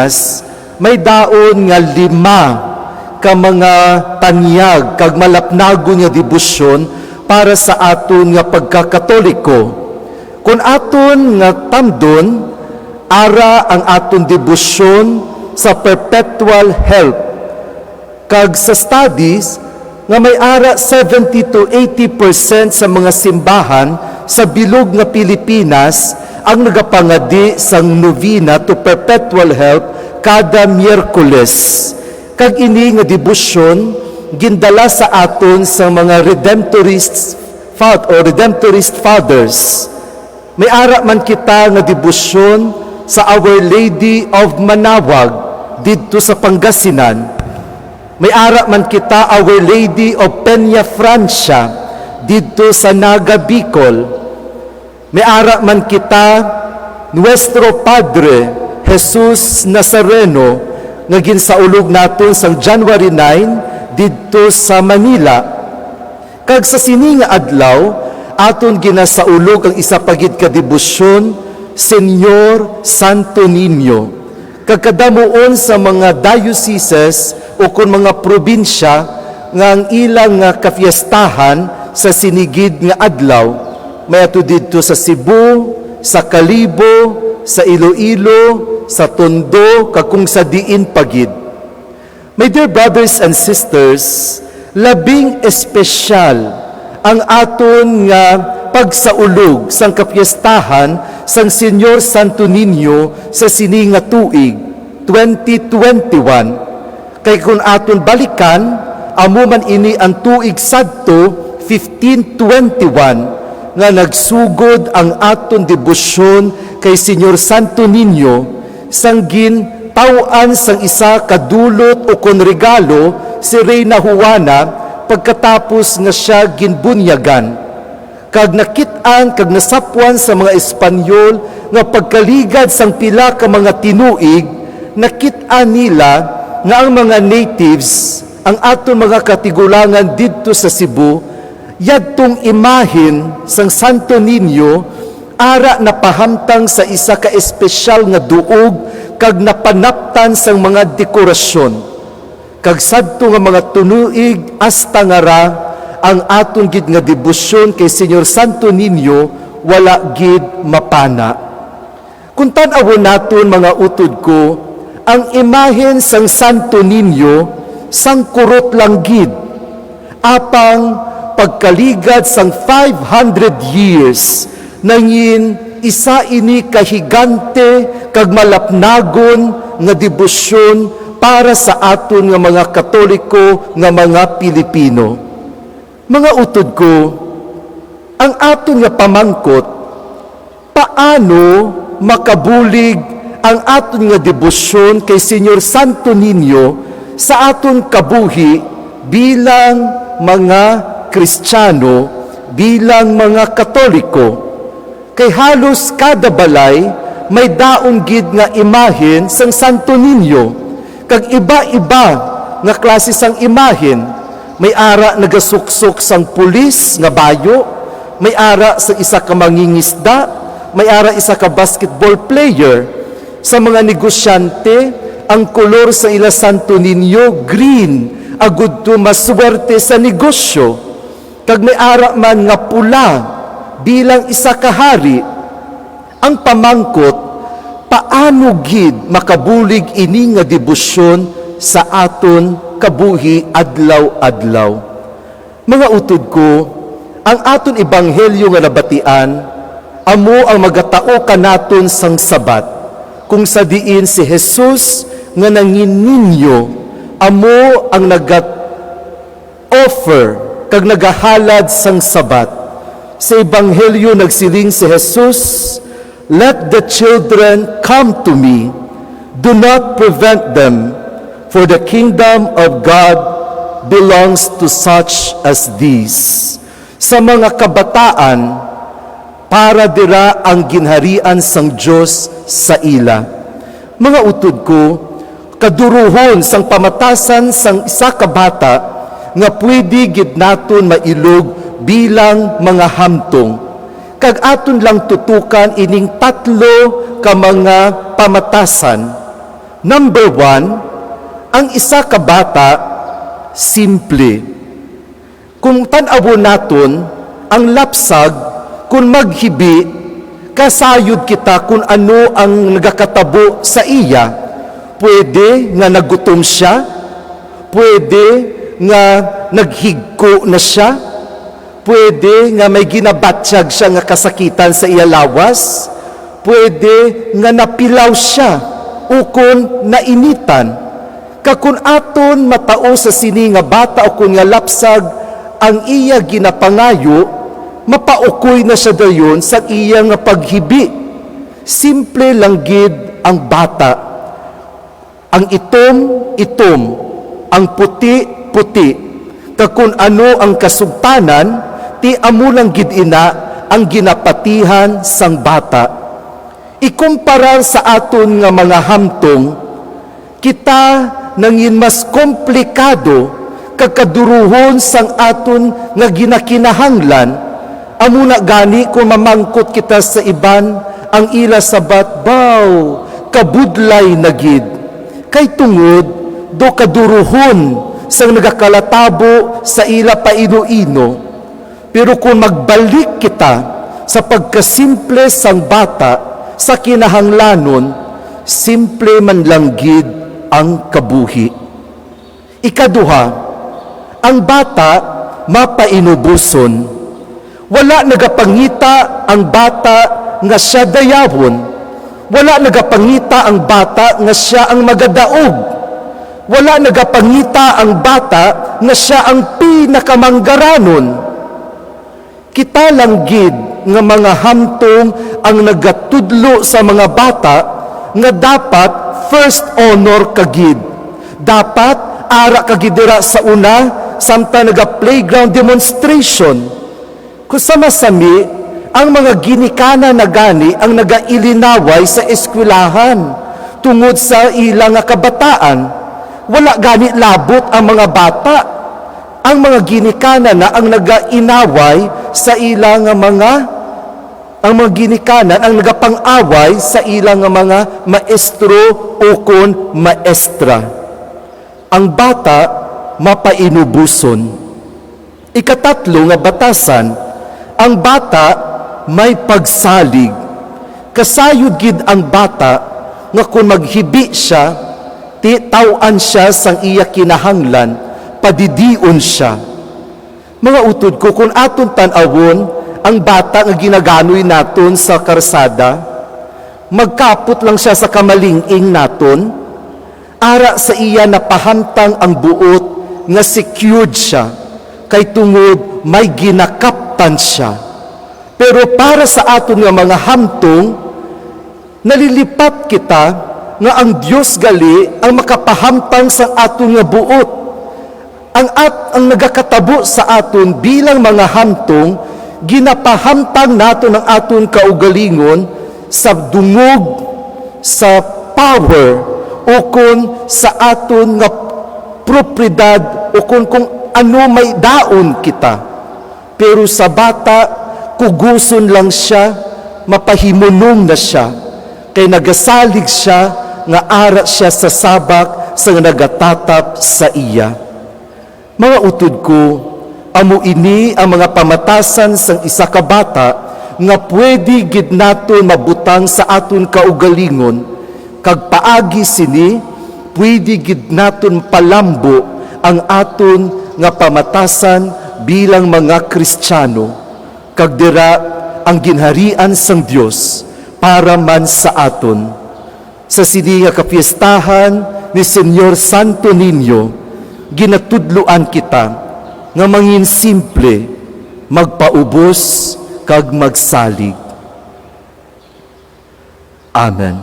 Pilipinas may daon nga lima ka mga tanyag kag malapnagon nga debosyon para sa aton nga pagkakatoliko. Kung aton nga tamdon, ara ang aton debosyon sa Perpetual Help. Kag sa studies, nga may ara 70 to 80% sa mga simbahan sa bilog nga Pilipinas ang nagapangadi sang novena to Perpetual Help kada Miyerkules. Kag ini nga debosyon gindala sa aton sa mga Redemptorists o Redemptorist Fathers. May ara man kita nga debosyon sa Our Lady of Manaoag didto sa Pangasinan. May ara man kita Our Lady of Peñafrancia didto sa Naga, Bicol. May ara man kita Nuestro Padre Jesus Nazareno nga ginsaulog naton sang January 9 didto sa Manila. Kag sa sini nga adlaw, aton ginasaulog ang isa pa gid ka debosyon, Señor Santo Niño. Kag kadamuon sa mga dioceses o kon mga probinsya nga ang ilang nga kafiestahan sa sini gid nga adlaw. May ato didto sa Cebu, sa Kalibo, sa Iloilo, sa Tondo, kag kung sa diin pa gid. My dear brothers and sisters, labing espesyal ang aton nga pagsaulog sang kapiestahan sang Señor Santo Niño sa sini nga tuig 2021. Kay kung aton balikan, amo man ini ang tuig sadto 1521 nga nagsugod ang aton debosyon kay Señor Santo Niño sang gintaw-an sang isa kadulot o kon regalo si Reyna Juana pagkatapos nga siya ginbunyagan. Kag nakit-an kag nasapwan sa mga Espanyol nga pagkaligad sang pila ka mga tinuig, nakit-an nila nga ang mga natives, ang aton mga katigulangan didto sa Cebu, yadtong imahen sang Santo Niño ara napahamtang sa isa ka espesyal nga duog kag napanaptan sang mga dekorasyon. Kag sadto nga mga tinuig hasta ngara, ang aton gid nga debosyon kay Señor Santo Niño wala gid mapana. Kung tan-awon naton, mga utod ko, ang imahen sang Santo Niño sang kurot lang gid. Apang pagkaligad sang 500 years, nangin isa ini kahigante kag malapnagon nga debosyon para sa aton nga mga Katoliko nga mga Pilipino. Mga utod ko, ang aton nga pamangkot, paano makabulig ang aton nga debosyon kay Señor Santo Niño sa aton kabuhi bilang mga Kristiyano, bilang mga Katoliko? Kay halos kada balay may daon gid nga imahen sang Santo Niño. Kag iba-iba nga klase sang imahen. May ara nagasuksok sang pulis nga bayo, may ara sa isa ka mangingisda, may ara isa ka basketball player. Sa mga negosyante, ang kolor sa ila Santo Niño green, agud to maswerte sa negosyo. Kag may ara man nga pula bilang isa ka hari. Ang pamangkot, paano gid makabulig ini nga debosyon sa aton kabuhi adlaw-adlaw? Mga utod ko, ang aton ebanghelyo nga nabatian, amo ang magatao kanaton sang sabat kung sa diin si Jesus nga nangin ninyo amo ang nagat offer kag nagahalad sang sabat. Sa ebanghelyo nagsiling si Jesus, "Let the children come to me. Do not prevent them, for the kingdom of God belongs to such as these." Sa mga kabataan, para dira ang ginharian sang Dios sa ila. Mga utod ko, kaduruhon sang pamatasan sang isa ka bata nga pwede gid naton mailog bilang mga hamtong. Kag aton lang tutukan ining tatlo ka mga pamatasan. Number one, ang isa ka bata, simple. Kung tan-awon naton, ang lapsag, kung maghibi, kasayod kita kung ano ang nagakatabo sa iya. Pwede nga nagutom siya, pwede nga naghigko na siya, pwede nga may ginabatsyag siya nga kasakitan sa iya lawas, pwede nga napilaw siya ukon nainitan. Kag kun aton matao sa sini nga bata o kun nga lapsag ang iya ginapangayo, mapaukoy na siya dayon sa iya nga paghibi. Simple lang gid ang bata. Ang itom, itom. Ang puti, puti. Kag kun ano ang kasugtanan, ti amo lang gid ina ang ginapatihan sang bata. Ikumparar sa aton nga mga hamtong, kita nangin mas komplikado kag kaduruhon sang aton nga ginakinahanglan. Amo na gani kung mamangkot kita sa iban, ang ila sabat, "Baw, kabudlay na gid," kay tungod do kaduruhon sang nagakalatabo sa ila paino-ino. Pero kung magbalik kita sa pagkasimple sang bata sa kinahanglanon, simple man lang gid ang kabuhi. Ikaduha, ang bata mapainubuson. Wala nagapangita ang bata nga siya dayawon. Wala nagapangita ang bata nga siya ang magadaog. Wala nagapangita ang bata nga siya ang pinakamanggaranon. Kita lang gid nga mga hamtong ang nagatudlo sa mga bata nga dapat first honor ka gid. Dapat ara ka gid dira sa una samtang naga playground demonstration. Kung sa masami, ang mga ginikanan na gani ang nagailinaway sa eskwelahan tungod sa ilang nga kabataan. Wala gani labot ang mga bata. Ang mga ginikanan na ang nagainaway sa ilang nga mga ang mga ginikanan ang nagapang-away sa ilang nga mga maestro ukon maestra. Ang bata mapainubuson. Ikatatlo nga batasan, ang bata may pagsalig. Kasayod gid ang bata nga kung maghibi siya, ti taw-an siya sang iya kinahanglan, padidion siya. Mga utod ko, kung aton tan-awon ang bata nga ginaganoy naton sa karsada, magkapot lang siya sa kamalinging naton, ara sa iya napahamtang ang buot nga secured siya, kay tungod may ginakaptan siya. Pero para sa aton nga mga hamtong, nalilipat kita nga ang Dios gali ang makapahamtang sa aton nga buot. Ang nagakatabo sa aton bilang mga hamtong, ginapahamtang naton ang aton kaugalingon sa dungog, sa power, ukon sa aton nga propriedad, ukon kung ano may daon kita. Pero sa bata, kuguson lang siya, mapahimunong na siya. Kay nagasalig siya, nga ara siya sa sabak sa nagatatap sa iya. Mga utod ko, amo ini ang mga pamatasan sang isa ka bata nga pwede gid naton mabutang sa aton kaugalingon, kag paagi sini pwede gid naton palambo ang aton nga pamatasan bilang mga Kristiyano, kag dira ang ginharian sang Dios para man sa aton. Sa sini nga kapiestahan ni Señor Santo Niño, ginatudloan kita nga mangin simple, magpaubos kag magsalig. Amen.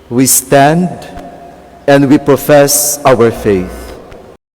We stand and we profess our faith.